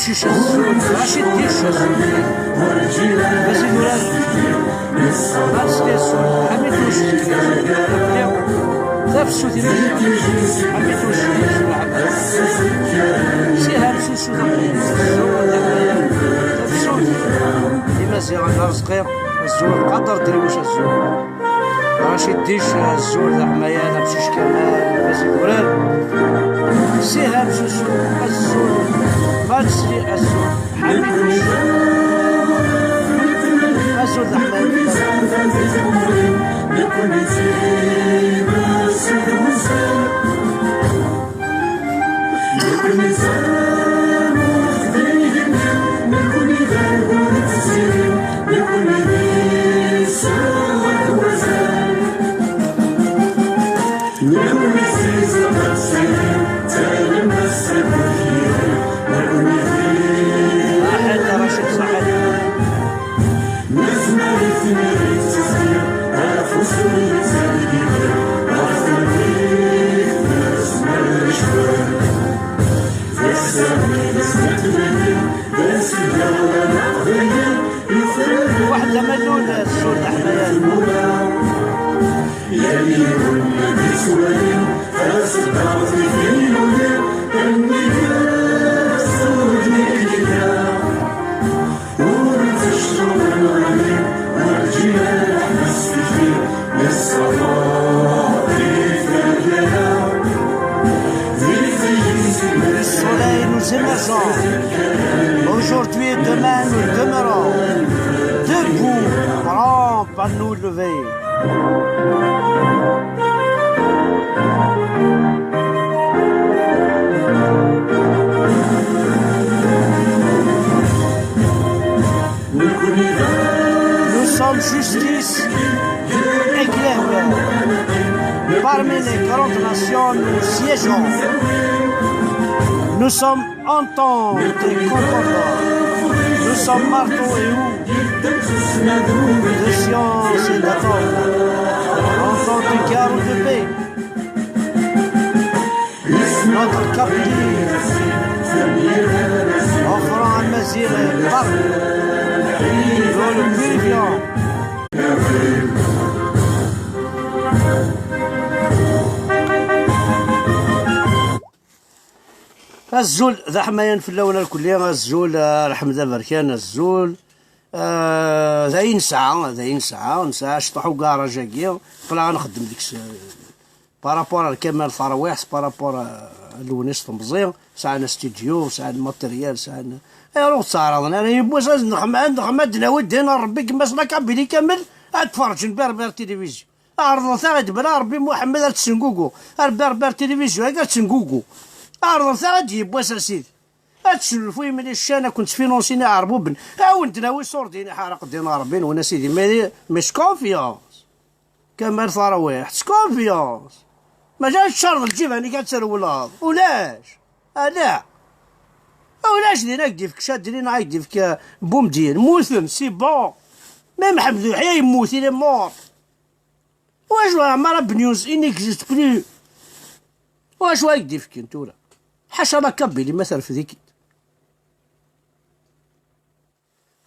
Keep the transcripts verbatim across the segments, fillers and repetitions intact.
Racid Dic, Basile Duran, Mansli Assoul, Ḥamid Ucci, Tafsut Imaziɣen, Ḥamid Ucci, Siham Susu, Tafsut Imaziɣen, Arezqi, Azul, Qader Driwec, Azul. Racid Dic, azul d aḥmayan, amcic Kamal, Basile Duran, Siham Susu, azul, Mansli, azul, Ḥamid Ucci, azul d aḥmayan. واحد لما نقول السود احنا يا المولى. Le soleil nous émergeons. Aujourd'hui et demain, nous demeurons debout, prêts à nous lever. Nous sommes justice et glaive. Parmi les grandes nations, nous siégeons. Nous sommes entente et concordance. Nous sommes marteau et houe de science et d'attente. Entente de guerre ou de paix. Notre Kabylie offrant un Mazir parle dans le pur vivant. Azul d aḥmayan fell-awen alkulli, azul, ah, Ḥmed Aberkan, azul. Ah, d ayen nesɛa, d ayen nesɛa, nesɛa cṭuḥ ugaraj-agi, aql-aɣ nxeddem deg-s, eh, par rapport ar Kamal Tarwiḥt, par rapport, eh, ar Lewnis Temẓi, sɛan studio, sɛan matériel, sɛan, ayɣer ur ɣ-tt-ɛraḍen ara? Yiwwas ad nexma, ad nexma, ad d-nawi ddin n Ṛebbi, gma-s la Kabylie kamel, ad d-ferǧen Berber Télévision. Ɛerḍet-aɣ-d bla Ṛebbi Muḥemmed ad tessengugu. Ar Berber Télévision-agi ad tessengugu. Ɛerḍet-aɣ-d yiwwas a sidi. Ad tesnulfuyem les chaînes, ad ken-ttfinansin iɛerbuben. Ad wen-d-nawi ṣṣurdin iḥerq ddin Ṛebbi-nwen a sidi. Mais, mais s confiance. Kamal Tarwiḥt, s confiance. Maca tcerḍ lǧiban-ik ad trewleḍ. Ulac. Ala. Ulac din ad k-d-ifk Cadli neɣ ad k-d-ifk, euh, Boumediene. Mmuten, c'est bon. Même Ḥemduḥi yemmut, il est mort. Wacu Ɛmar Abnyuz, il n'existe plus. Wacu ay d-ifken tura? Ḥaca la Kabylie ma terfed-ik-id.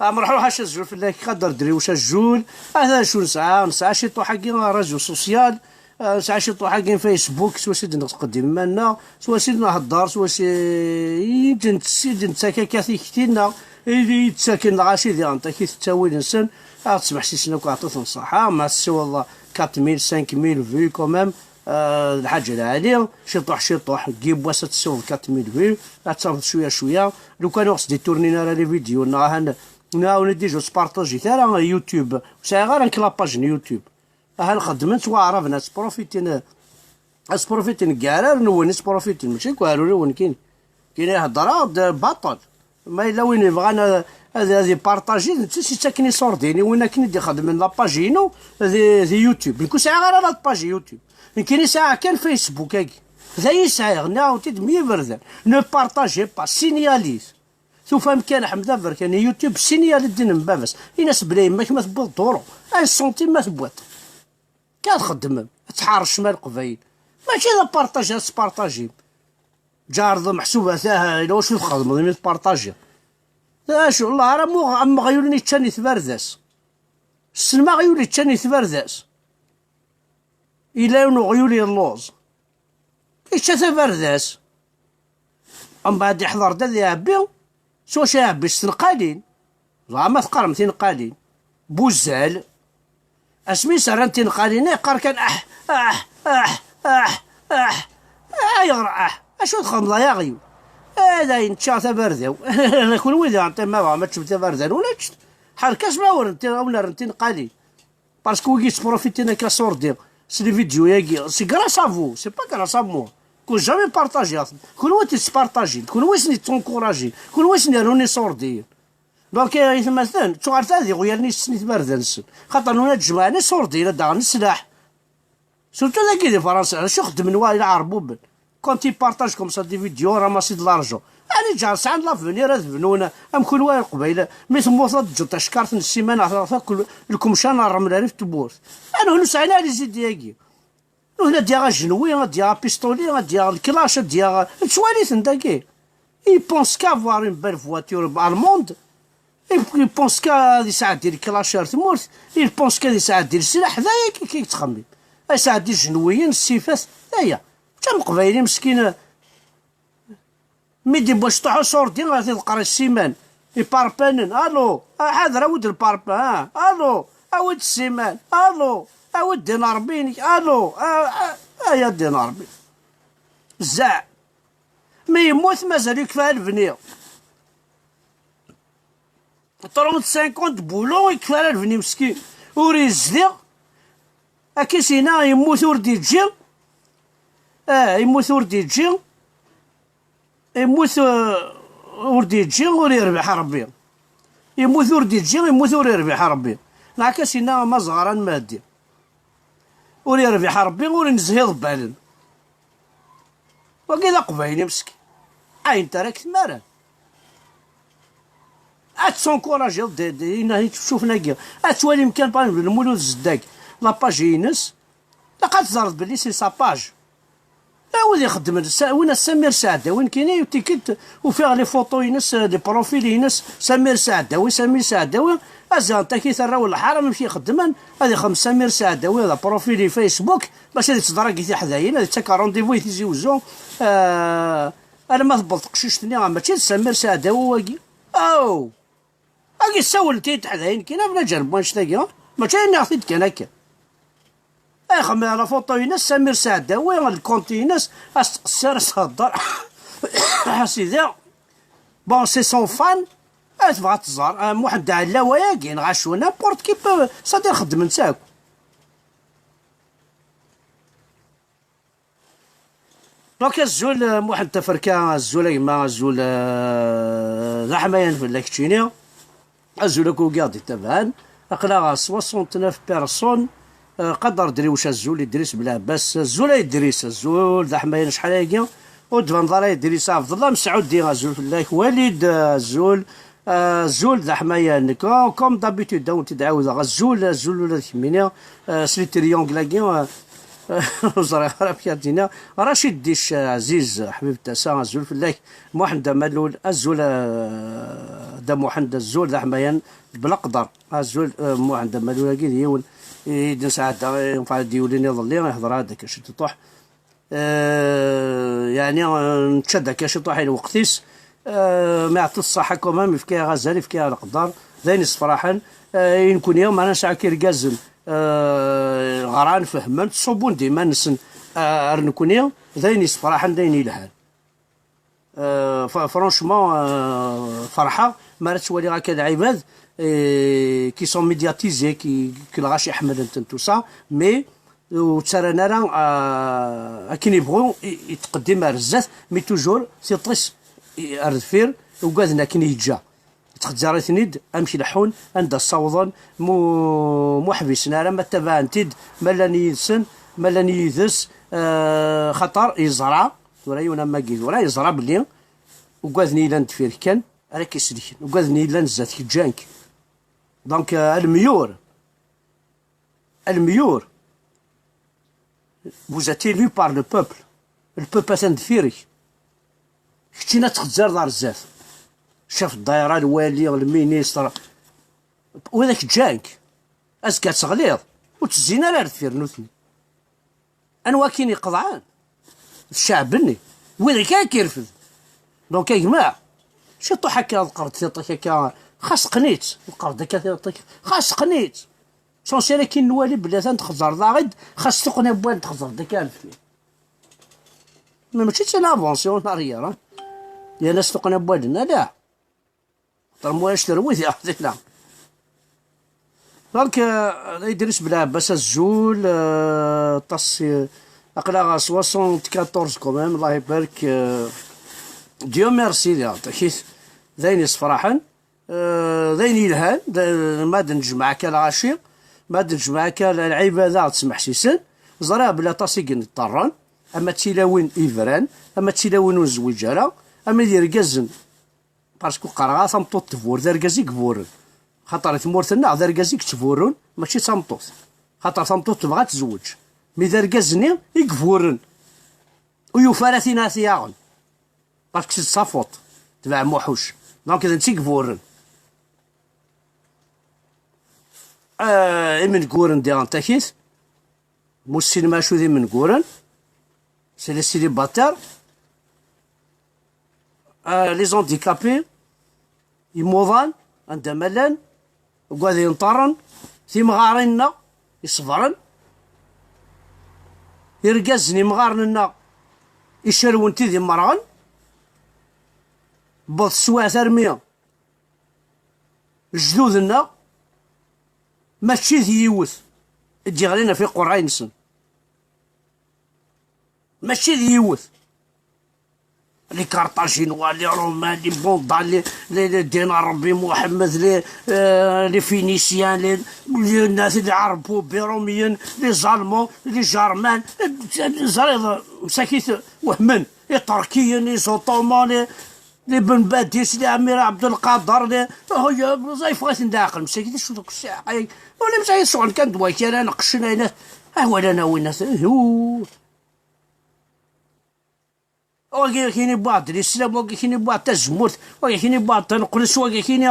Amṛeḥ ḥaca azul fell-ak, Qader Driwec azul. Ata acu nesɛa, nesɛa ciṭuḥ-agi réseau social, eh, nesɛa ciṭuḥ-agi Facebook, s wacu i d-nettqeddim iman-nneɣ, s wacu i d-nhedder, s wacu i d-nett-, i d-nettak akka tikti-nneɣ, i d-, i d-ttaken lɣaci diɣen takit ttawil-nsen, ad ɣ-ttmeḥsisen akk, ɛṭut n ṣṣeḥḥa, ma tessiweḍ quatre mille, cinq mille vues quand même, ah, d lḥaǧa lɛali, ciṭuḥ ciṭuḥ, deg yiwwas ad tessiweḍ quatre mille vues, ad tafeḍ cwiya cwiya, lukan ur s-d-iturnin ara les vidéos, neɣ ahan, nɛawen-d déjà ur spartajit ara YouTube, ur sɛiɣ ara nekk la page n YouTube. Ahan xeddmen s waɛraben, ad sprofitin, ad sprofitin deg yeɛrar-nwen, i sprofitin, mačči deg uɛrur-nwen kini. Kini ihedder-aɣ-d baṭel. Ma yella win yebɣan ad, ad, ad ipartaji, d netta i s-yettaken iṣurdiyen i win akken i d-ixedmen la page-inu di, di YouTube. Nekk ur sɛiɣ ara la page YouTube. Nekkini sɛiɣ kan Facebook-agi. D ayen sɛiɣ, nniɣ-awen-t-id mi iberdan. Ne partagez pas, signalez. Tufam kan Ḥmed Aberkan i YouTube, signalez ddin n baba-s. Ini-as bla yemma-k ma tewwiḍ duru. Un centime ma tewwiḍ. Kan txeddmem, ad tḥeṛṛcem a Leqbayel. Mačči d aparṭaj ad tespartajim. Ǧaṛḍ meḥsub atah, ila wacu txedmeḍ imi tpartajiḍ. Acu, Allah ara muɣ am uɣyul-nni yeččan i tbardas. Ssnem aɣyul yeččan i tbardas. Yella yiwen uɣyul yelluẓ. Yečča tabardas. Mbeɛd iḥḍer-d ad iɛebbi. S wacu iɛebbi? S tenqalin. Dɣa ma teqqarem tinqalin. Buzzal. Asmi i s-rran tinqalin, iqqar kan: "Ah, ah, ah, ah, ah, ah, ayɣer ah? Acu txedmeḍ ay aɣyul?" "Eh, dayen, ččiɣ tabarda-w." Kunwi daɣen, ma tebɣam ad teččem tabarda-nwen, ad teččem. Ḥerrek-as ma ur rren tin-, ur rren tinqalin. Parce que wigi yettprofitin akka s ordi, s les vidéos-agi, c'est grâce à vous, c'est pas grâce à moi. Kun jamais partagiɣ. Kunwi i tt-yespartajin, kunwi i sen-yettunkurajin, kunwi i sen-irrun iṣurdiyen. Donc, ay aytmaten, ttuɣal ta d iɣyalen i ssnit barda-nsen. Xaṭer nuna ǧemɛen iṣurdiyen ad d-aɣen sslaḥ. Surtout dagi di Fransa, acu xeddmen wa iɛerbuben? Quand ils partagent comme ça des vidéos, ramasser de l'argent. Ani ǧar sɛan l'avenir ad bnun, am kunwi a Leqbayel, mi temmuteḍ ad teǧǧeḍ tacekkart n ssiman, ad takeḍ lkemca n ṛṛeml rrif n tewwurt. Anehnu sɛin ara les idées-agi. Nuhna ad yaɣ ajenwi, ad yaɣ apistoli, ad yaɣ leklac, ad yaɣ, nettwali-ten dagi. Il pense qu'à avoir une belle voiture allemande. Il, il pense qu'à ad yesɛeddi leklac ar tmurt. Il pense qu'ad yesɛeddi leslaḥ. D aya kan i yettxemmim. Ad yesɛeddi ijenwiyen, ssifat. D aya. Mačči am Leqbayel meskin. Mi d-iwwa cṭuḥ uṣurdi, ad t-iḍeqqer ssiman. Iparpanen. Alo, ḥader, awi-d lparpan, ha? Alo, awi-d ssiman. Alo, awi-d din Ṛebbi-inek. Alo, a, a, aya din Ṛebbi. Zzaɛ. Mi yemmut, mazal yekfa lebni. Trente-cinq ans de boulot, yekfa ara lebni meskin. Ur yezdiɣ. Akka i s-yenna, yemmut ur d-yeǧǧi. Ah, yemmut ur d-yeǧǧi. Yemmut, eh, ur d-yeǧǧi, ur yerbiḥ Ṛebbi. Yemmut ur d-yeǧǧi, yemmut ur yerbiḥ Ṛebbi. Neɣ akka i s-yenna Mazeɣran Mahdi. Ur yerbiḥ Ṛebbi, ur inezhi iḍebbalen. Wagi d aqbayli meskin. Ayen tara k tmara. Ad tettunkurajiḍ d, d, ina i tcufen-agi. Ad twalim kan, par exemple, Lmulud Zeddag, la page-ines. Ilaq ad teẓreḍ belli c'est sa page. A wid ixeddmen, sa-, win a Samir Saɛdawi, nekkini, tikkelt ufiɣ les photos-ines, eh, les profils-ines, Samir Saɛdawi, Samir Saɛdawi, azal n takit arraw n lḥaram, amek i xeddmen, ad ixdem Samir Saɛdawi, d profil i Facebook, bac ad yettḍaragi tiḥdayin, ad yettak rendez-vous i Tizi Uzzu, eh, alamma tewweḍ teqcict-nni, ah, mačči d Samir Saɛdawi wagi. Aw! Agi ssawlent-iyi-d teḥdayin kan, bla ǧerb wannect-agi, mačči ayen nniɣ-t-id kan akka. Ixdem la photo-ines, Samir Saɛdawi, lkont-ines, as-tqessir, as-thedder. A sidi, bon, c'est son fan, ay tebɣa ad tẓer, ah, Muḥend Ɛellawa-agi, neɣ acu, n'importe qui peut, c'est-à-dire xeddmen-tt akk. Donc, azul, eh, Muḥend Taferka, azul a gma, azul, eh, d aḥmayan fell-ak keččini. Azul akk ugiɣ d-ittabaɛen. Aql-aɣ soixante-neuf personnes. Eh, Qader Driwec, azul, Idris Belɛebbas, azul a Idris, azul d aḥmayan acḥal ayagi. Ur d-tbaneḍ ara Idris Ɛebdellah Mesɛudi, azul fell-ak. Walid, eh, azul. Azul d aḥmayan. Nekk, oh, comme d'habitude, ad wen-t-id-ɛawdeɣ. Azul, azul ula d kemmini. Eh, s les triangles-agi, eh, ur ẓriɣ ara amek ad d-iniɣ. Racid Dic, eh, Ɛziz, ḥbib n tasa, azul fell-ak. Muḥend Amalul, azul, eh, da Muḥend, azul d aḥmayan. Belqder, azul, eh, Muḥend Amalul-agi d yiwen i d-nesɛedda, eh, yenfeɛ d-yulin iḍelli, ihḍer-aɣ-d akka ciṭuṭuḥ. Eh, yeɛni, eh, nečča-d akka ciṭuḥ i lweqt-is. Eh, ma iɛṭi ṣṣaḥa quand même, yefka-yaɣ azal, yefka-yaɣ leqder, d ayen yessefraḥen. Eh, i nekni, ma nesɛa akka irgazen, eh, ɣran, fehmen, ttṣubbun-d iman-nsen, eh, ar nekni, d ayen yessefraḥen, d ayen yelhan. Euh, fa-, franchement, euh, ferḥeɣ mi ara ttwaliɣ akka lɛibad, eh, qui sont médiatisés, qui, que lɣaci ḥemmlen-ten, tout ça, mais ur ttarran ara, euh, akken yebɣu i, i tqeddim ar zdat, mais toujours tiṭ-is i, ar deffir, ugaden akken yeǧǧa. Ttxezzar-iten-id amek leḥḥun, anda ssawḍen, mu, mu ḥbisen ara, ma ttabaɛen-t-id, ma llan yid-sen, ma llan yid-s, eh, xaṭer yeẓra, tura yiwen am wagi, tura yeẓra belli ugaden yellan deffir-k kan ara k-isellken, ugaden yellan zdat-k ǧǧan-k. Donc, eh, almyur, almyur, vous êtes élu par le peuple. Le peuple atan deffir-k. Keččini ad txezzireḍ ar zdat. Chef ddayra, lwali, lministr, widak ǧǧan-k. Azekka ad teɣliḍ, ur ttezzin ara ar deffir nutni. Anwa akin iqeḍɛen? D ccɛeb-nni. Widak ara k-irfed. Donc, a gma, ciṭuḥ akka, ḍeqqer-d tiṭ-ik akka, xas qqen-itt, ḍeqqer-d akka tiṭ-ik, xas qqen-itt. L'essentiel akin nwali belli atan txeẓẓreḍ-aɣ-d, xas tuqqna n wal txeẓẓreḍ akka ar deffir. Mais mačči d l'invention en arrière, hein. Yerna s tuqqna n wallen, ala. Xaṭer ma ulac terwi di dinna. Donc, euh, Idriss Belɛebbas, azul, euh, aṭas, euh, aql-aɣ à soixante-quatorze quand même, Allah ibarek, euh, Dieu merci, d, d ayen yessefraḥen, euh, d ayen yelhan, d, ma d-nejmeɛ akka lɣaci, ma d-nejmeɛ akka lɛibada ɣ-d-smeḥsisen, ẓriɣ belli aṭas i yenṭerren, ama d tilawin yebran, ama d tilawin ur nezwiǧ ara, ama d irgazen. Parce que qqareɣ, ah, tameṭṭut tbur, d argaz i iburren. Xaṭer i tmurt-nneɣ d argaz i yettburrun, mačči d tameṭṭut. Xaṭer tameṭṭut tebɣa ad tezweǧ. Mi d argaz-nni i iburren. Ur yufi ara tin ara t-yaɣen. Parce que c'est de sa faute. Tbeɛ Muḥuc. Donc d netta i iburren. Euh, imenguren diɣen takit. Mussinem acu d imenguren. C'est les célibataires. Euh, les handicapés. Imuḍan, anda ma llan, deg wad yenṭerren, timɣarin-nneɣ iṣebren, irgazen imɣaren-nneɣ icerwen tid imerɣen, wweḍ teswiɛt armi lejdud-nneɣ mačči d yiwet i d-yeɣlin ɣef iqerray-nsen. Mačči d yiwet. Les Carthaginois, les Romains, les Vandales, les, les, les Dina Rebbi Muḥemmed, les, euh, les Phéniciens, les, les, les Arabes, les Romiens, les Allemands, les Germains, ẓriɣ, msakit wehmen, Iṭerkiyen, les Ottomans, les, les Ben Badis, les Amir Abdelkader, les, oh, ya, ẓayef ɣaten leɛqel, msakit, acu deg ssaɛa, ay, wala msakit, sɣen kan d wakal, neqqcen, ayna, ah, wala nawinat, hu. Wagi kini buɛd lislam, wagi kini buɛd tazemmurt, wagi kini buɛd taneqlest, wagi kini.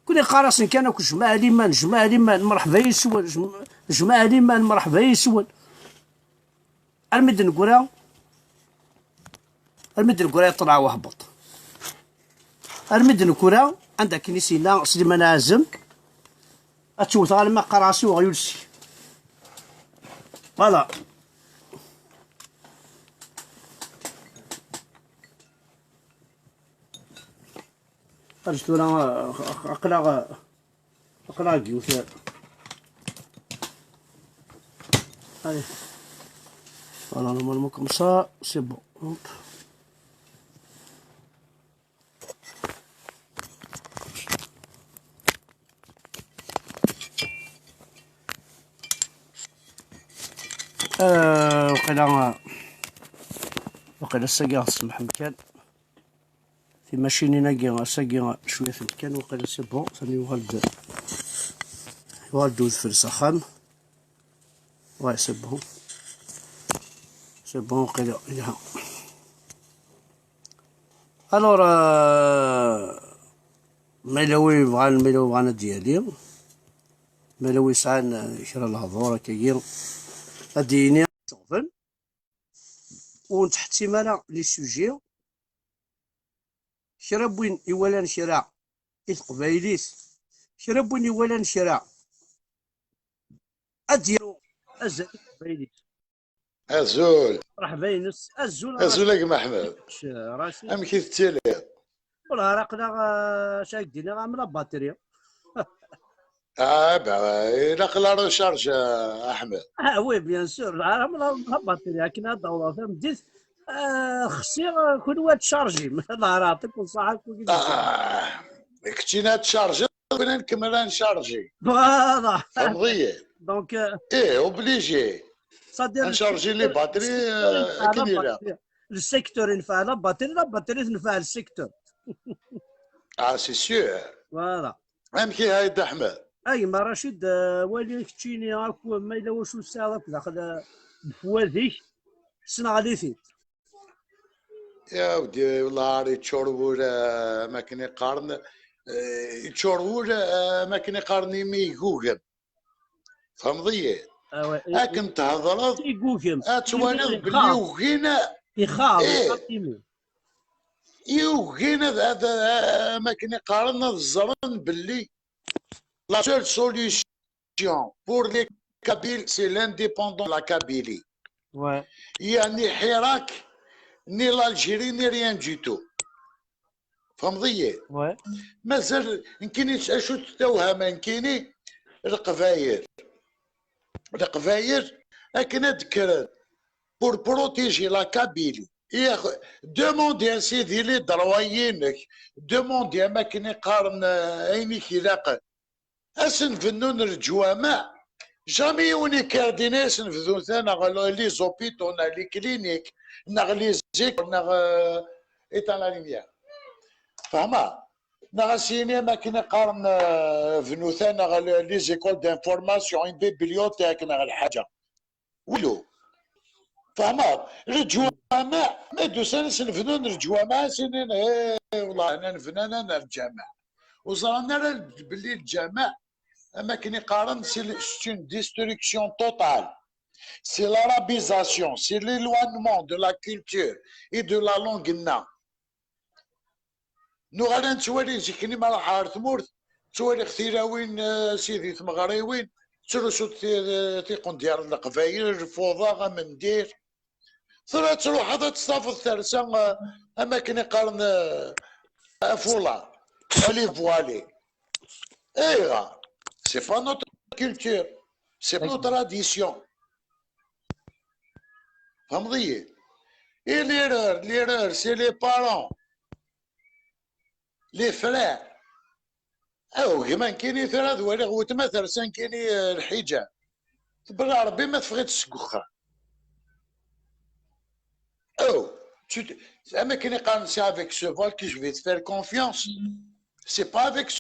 Kuni qqar-asen kan akk jmaɛ liman, jmaɛ liman, mreḥba yis-wen, jm-, jmaɛ liman, mreḥba yis-wen. Armi d-neggra, armi d-neggra yeṭṭleɛ wehbeṭ. Armi d-neggra, anda akken i s-yenna Sliman Ɛazem, ad tewteɣ alma qqareɣ-as i uɣyul-is. Voilà. Rǧu tura, aql-aɣ, aql-aɣ deg yiwet. Allez. Voilà, normalement comme ça, c'est bon. Hop. Euh, waqila, waqila ass-agi ɣ-tsemḥem kan. Timacinin-agi, ass-agi cwiya kan, waqila c'est bon, sani yuɣal-d, yuɣal-d udfel s axxam. Ouais, c'est bon. C'est bon, waqila, yelha. Alors, euh, ma yella wi yebɣan, ma yella wi yebɣan ad d-yali, ma yella wi yesɛan, euh, kra lehdur akkagi, ad d-yini. Ur nettḥettim ara les sujets. Kra n win iwalan kra i teqbaylit, kra n win iwalan kra, ad d-yaru azal i teqbaylit. Azul. Mreḥba ines, azul. Azul a gma Ḥmed. Racid. Amek i tettiliḍ? Wala, ara aql-aɣ, eh, acu ara k-d-iniɣ, am la batterie. Ah, ben, ilaq la recharge, a Ḥmed. Ah, oui, bien sûr. Ara am la, la batterie, akken ad d-awḍeɣ tameddit, eh, xsiɣ, eh, kunwi ad tchargim. Allah ara aɛṭikum ṣṣaḥa, kunwi. Ah, keččini ad tchargeḍ, kunwi ad nkemmel ad nchargi. Voilà. Tfehmeḍ-iyi? Donc, euh, eh, obligé. C'est-à-dire, ad nchargi les batteries, euh, akken ilaq. Le secteur yenfeɛ la batterie, la batterie tenfeɛ le secteur. Ah, c'est sûr. Voilà. Amek ihi a Dda Ḥmed? A gma Racid, eh, wali keččini akk ma yella wacu tesɛiḍ akk daxel, eh, befwad-ik, sneɣli-t-id. Iɛawed, wellah ar yeččur wul, eh, am akken i qqaren, eh, yeččur wul, eh, am akken i qqaren imi igugen. Tfehmeḍ-iyi? Akken thedreḍ, igugen, ad twaliḍ belli ugin. Ixaḍ, ixaḍ imi. Ugin ad, ad, am akken i qqaren, ad ẓren belli la seule solution pour les Kabyles, c'est l'indépendance de la Kabylie. Ouais. يعني حراك ni l'Algérie, ni rien du tout. Tfehmeḍ-iyi? Ouais. Mazal nekkini acu tawhama nekkini, Leqbayel. Leqbayel akken ad d-kkren pour protéger la Kabylie. Demander a sidi les droits-inek, demander am akken i qqaren, eh, ayen i k-ilaqen. Ad sen-bennun leǧwameɛ. Jamais yiwen yekker din ad sen-bdun ta neɣ les hôpitaux neɣ les cliniques neɣ les écoles neɣ, euh, éteins la lumière. Tfehmeḍ? Neɣ ad s-yini am akken i qqaren, euh, bnu ta neɣ les écoles d'information, une bibliothèque neɣ lḥaǧa. Wilo. Tfehmeḍ? Leǧwameɛ, ma d-usan ad sen-bnun leǧwameɛ, ad s-inin, eh, wellah, anen bnan aner lǧameɛ. Ur ẓran ara belli lǧameɛ, am akken i qqaren, c'est le, c'est une destruction totale. C'est l'arabisation, c'est l'éloignement de la culture et de la langue-nneɣ. Nuɣal ad nettwali zik-nni ma ruḥeɣ ɣer tmurt, ttwaliɣ tilawin, eh, sidi tmeɣriwin, ttrusunt ti-, tiqendyar n Leqbayel, lfuḍa, amendir. Tura ad truḥeḍ ad testafeḍ tersa, eh, am akken i qqaren, eh, afula, elle est voilée. Ayɣer? C'est pas notre culture, c'est pas nos traditions. Tfehmeḍ-iyi? Et l'erreur, l'erreur, c'est les parents, les frères. Aw, gma nekkini tura ad waliɣ weltma tersa nekkini, eh, lḥiǧab. Tebra Rebbi ma teffeɣ-itt seg uxxam. Oh, tu te, am akken i qqaren, c'est avec ce voile que je vais te faire confiance. C'est pas avec